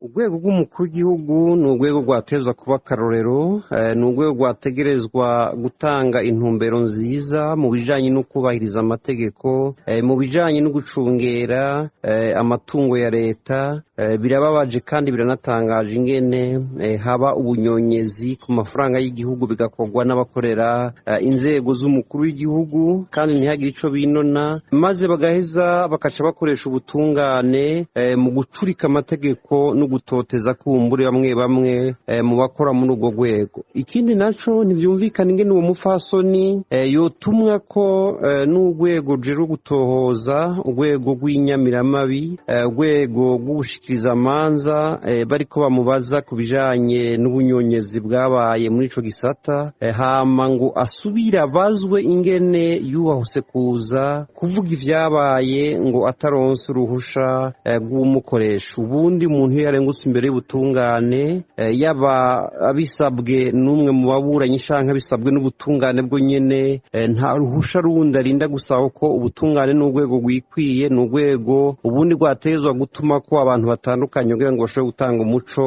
Urwego rw'umukuru w'igihugu ni urwego rwatezwa kuba akarorero, ni urwego rwategerezwa gutanga intumbero nziza mu bijanye no kubahiriza amategeko, mu bijanye no gucungera amatungo ya leta. Birababaje kandi biranatangaje ingene haba ubunyonyezi ku mafaranga y'igihugu, bigakorwa n'abakorera inzego z'umukuru w'igihugu, kandi ntihagire ico binona, maze bagaheza bakaca bakoresha ubutungane mu gucurika amategeko no gutoteza kumbure bamwe bamwe mu bakora muri urwo rwego. Ikindi naco, ntivyumvikana ingene uwo mufasoni yotumwa ko n'urwego rujejwe gutohoza, urwego rw'inyamiramabi, urwego rw'ubushikirizamanza, bariko bamubaza ku bijanye n'ubunyonyezi bwabaye muri ico gisata, hama ngo asubire abazwe ingene yubahuse kuza kuvuga ivyabaye ngo ataronse uruhusha rw'umukoresha. Ubundi umuntu iyo yarengutse imbere y'ubutungane, yaba abisabwe n'umwe mu baburanyi canke abisabwe n'ubutungane bwo nyene, nta ruhusha rundi arinda gusaba, ko ubutungane n'urwego rwikwiye, ni urwego ubundi rwategezwa gutuma ko abantu batandukanye kugira ngo bashobore gutanga umuco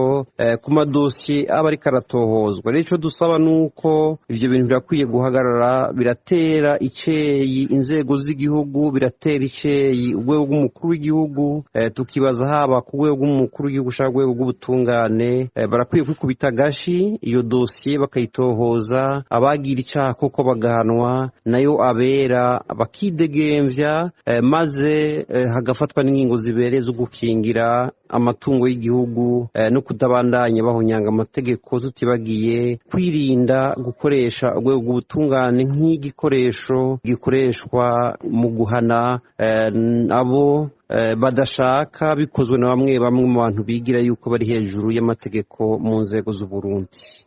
ku madosiye aba ariko aratohozwa. Rero ico dusaba nuko ivyo bintu birakwiye guhagarara. Biratera iceyi inzego z'igihugu, biratera iceyi urwego rw'umukuru w'igihugu. Tukibaza haba ku rwego rw'umukuru w'igihugu canke urwego rw'ubutungane, barakwiye kwikubita agashi, iyo dosiye bakayitohoza, abagira icaha koko bagahanwa, nayo abera bakidegemvya, maze hagafatwa n'ingingo zibereye zo gukingira amatungo y'igihugu no kutabandanya bahonyanga amategeko, tutibagiye kwirinda gukoresha urwego rw'ubutungane nk'igikoresho gikoreshwa mu guhana abo badashaka, bikozwe na bamwe bamwe mu bantu bigira yuko bari hejuru y'amategeko mu nzego z'Uburundi.